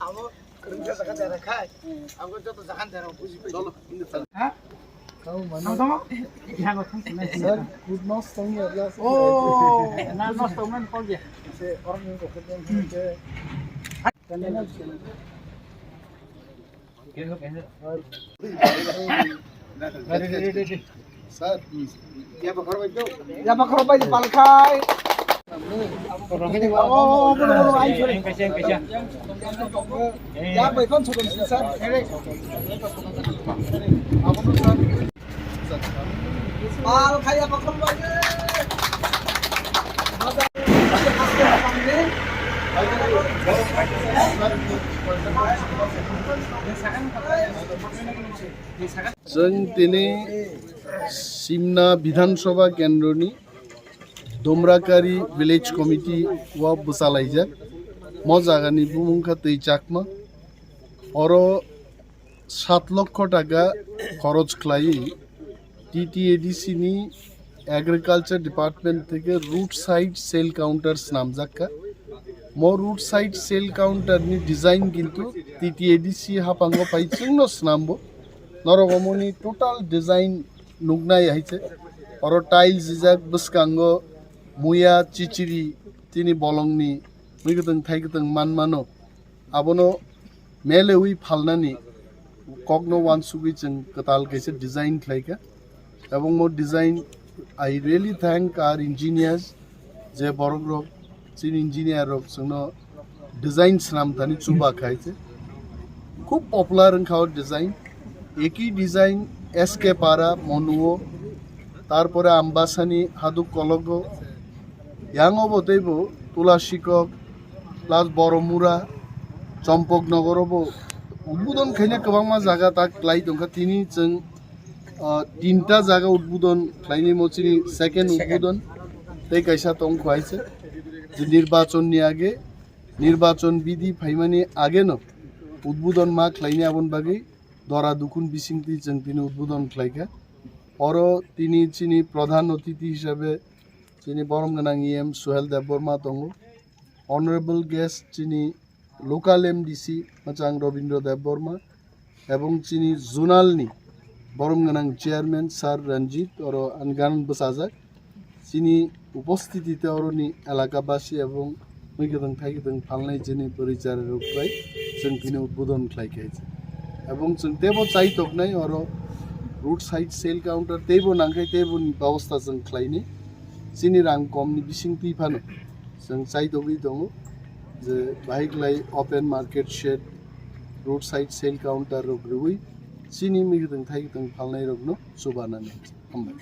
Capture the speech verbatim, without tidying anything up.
Abo kwrwngsa jaga dera khai, abo joto jaga dera buji pai. Ha? Tamo, tamo? Sir, good news tong ya, ya, sir. Oh, na, no, tong man, kol ya. Se orang yang kau kerja, hmm, kerja. Sir, ya, Pak Robai, Pak Robai, palkai. Oh, bono, bono, ai, sorry. Kaisa, kaisa. Ya, bai, kon, sokon, sir. Abono, sir. Palkai, ya, Pak Robai. Chwng tini Simna Bidhan Sabha Kendroni Domrakari Village Committee o bwchalaijak. Mo jagani bumung kha Twi Chakma. Oro sat lokho taka khoroch khlaiwi T T A D C ni Agriculture Department theke road side sale counter snamjak kha. Mo road side sale counter ni design kintu T T A D C haphango phai chwngno snambo. Norok omoni total design nuknai hai se. Oro tiles rijak, bwskango muya, chichiri, tini bolongni mui kwtwng thai kwtwng man mano. Abono melewi phalnani kokno uansugwi chwng kwtal kaisa design khlaikha. Ebong mo design, I really thank our engineers, je borok rok, chini engineer rok chwngno design swnam thani chuba khai se. Khub popular wngkha o design. Eki design S K Para, Monuo, tarpore Ambasani, Haduk Kologo, yang obo teibo Tula Sikok, plus Boromura, Chompok Nogor obo udbudon khaina kwbangma jaga tak klai tongkha. Tini chwng, ah, tinta jaga udbudon khlainai mo chini second udbudon tei kaisa tong kho hai se. Je nirbachon ni age, nirbachon bidhi phaimani age no udbudon ma khlainai aboni bagwi dora dukhun bisingtwi chwng tini udbudon khlaikha. Oro tini chini pradhan atithi hisabe chini borom gwnang E M Suhel Debbarma tongo. Honorable guest chini local M D C Mwchang Robindra Debbarma ebong chini zonal ni borom gwnang chairman Sir Ranjit oro ani gan bwchajak. Chini upostiti te oroni elaka basi ebong mui kwthwng thai kwthwng phalnai chini bwrwi chwrai rok bai chwng tini udbodon khlai kha. Ebong chwng teibo chai toknai oro road side sale counter teibo nangkhai teibo ni babostha chwng khlainai. Chini rang kom ni bising twi phano chwng chai togwi tongo je bahai khlai open market shed, road side sale counter rok rwui chini mui kwthwng thai kwthwng phalnai rokno chubanani. Hambai.